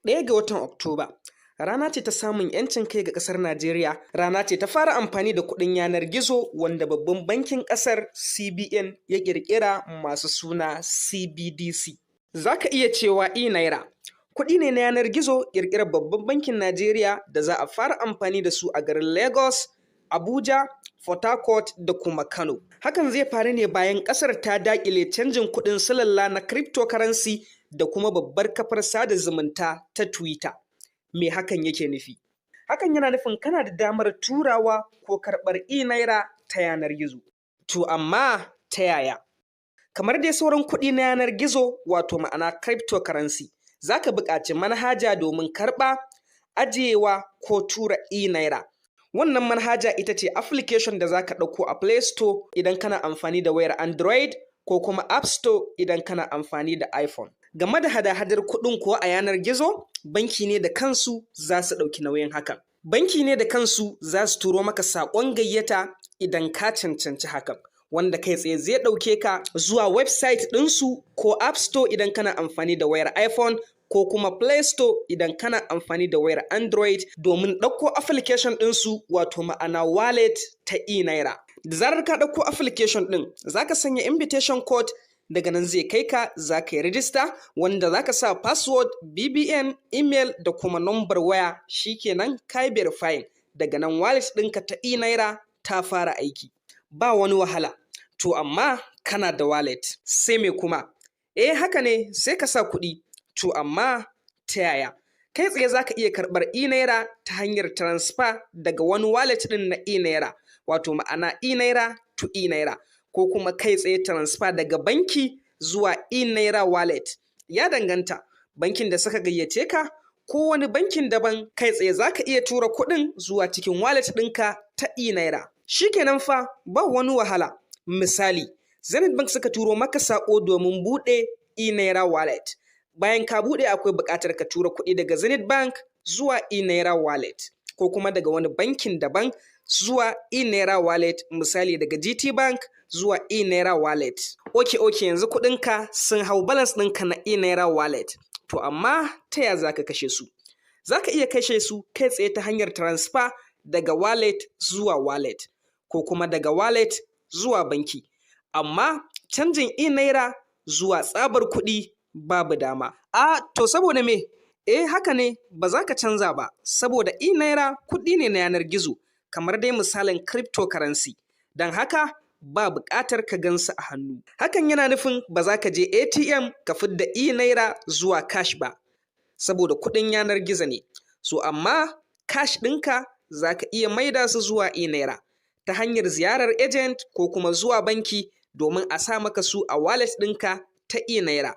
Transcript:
1 ga watan Oktoba rana ce ta samun 'yancin kai ga ƙasar Najeriya, rana ce ta fara amfani da kuɗin yanar gizo wanda babban bankin ƙasar CBN ya ƙirƙira masu suna CBDC. Za ka iya cewa e-naira kuɗi ne na yanar gizo ƙirƙirar babban bankin Najeriya da za a fara amfani da su a garin Lagos, Abuja, Port Harcourt da kuma Kano. Hakan zai faru ne bayan ƙasar ta daƙile canjin kuɗin silalla na cryptocurrency da kuma babbar kafar sada zumunta ta Twitter. Me hakan yake nufi? Hakan yana nufin kana da damar turawa ko karɓar e-naira ta yanar gizo. To amma ta yaya? Kamar dai sauran kuɗi na yanar gizo, wato ma'ana cryptocurrency, za ka buƙaci manhaja domin karɓa, ajiyewa ko tura e-naira. Wannan manhaja ita ce application da za ka ɗauko a Play Store idan kana amfani da wayar Android ko kuma App Store idan kana amfani da iPhone. Game da hada-hadar kuɗin kuwa a yanar gizo, banki ne da kansu za su ɗauki nauyin hakan. Banki ne da kansu za su turo maka saƙon gayyata idan ka cancanci hakan, wanda kai tsaye zai ɗauke ka zuwa website ɗinsu ko App Store idan kana amfani da wayar iPhone ko kuma Play Store idan kana amfani da wayar Android domin ɗauko application ɗinsu, wato ma'ana wallet ta e-naira. Da zarar ka ɗauko application ɗin, za ka sanya invitation code, daga nan zai kai ka za ka yi rijista wanda za ka sa password, BVN, email da kuma number waya. Shikenan, ka yi verifying. Daga nan wallet ɗinka ta e-naira ta fara aiki. Ba wani wahala. To amma kana da wallet, sai me kuma? Eh, haka ne, sai ka sa kuɗi. To amma ta yaya? Kai tsaye za ka iya karɓar e-naira ta hanyar transfer daga wani wallet ɗin na e-naira, wato ma'ana e-naira to e-naira, ko kuma kai tsaye transfer daga banki zuwa e-naira wallet. Ya danganta, bankin da suka gayyace ka ko wani bankin daban, kai tsaye za ka iya tura kuɗin zuwa cikin wallet ɗinka ta e-naira. Shikenan fa, ba wani wahala. Misali, Zenith Bank suka turo maka saƙo domin buɗe e-naira wallet. Bayan ka buɗe, akwai buƙatar ka tura kuɗi daga Zenith Bank zuwa e-naira wallet ko kuma daga wani bankin daban zuwa e-naira wallet, misali daga GT Bank zuwa e-naira wallet. Ok, yanzu kuɗinka sun hau balance ɗinka na e-naira wallet. To amma ta ya za ka kashe su? Za ka iya kashe su kai tsaye ta hanyar transfer daga wallet zuwa wallet ko kuma daga wallet zuwa banki. Amma canjin e-naira zuwa tsabar kuɗi babu dama. A to, saboda me? Eh, haka ne, ba za ka canza ba, saboda e-naira kuɗi ne na yanar gizo, kamar dai misalin cryptocurrency. Don haka ba buƙatar ka gansu a hannu. Hakan yana nufin ba za ka je ATM ka fidda e-naira zuwa cash ba, saboda kuɗin yanar gizo ne. So amma cash ɗinka za ka iya maida su zuwa e-naira ta hanyar ziyarar agent ko kuma zuwa banki domin a sa maka su a wallet ɗinka ta e-naira.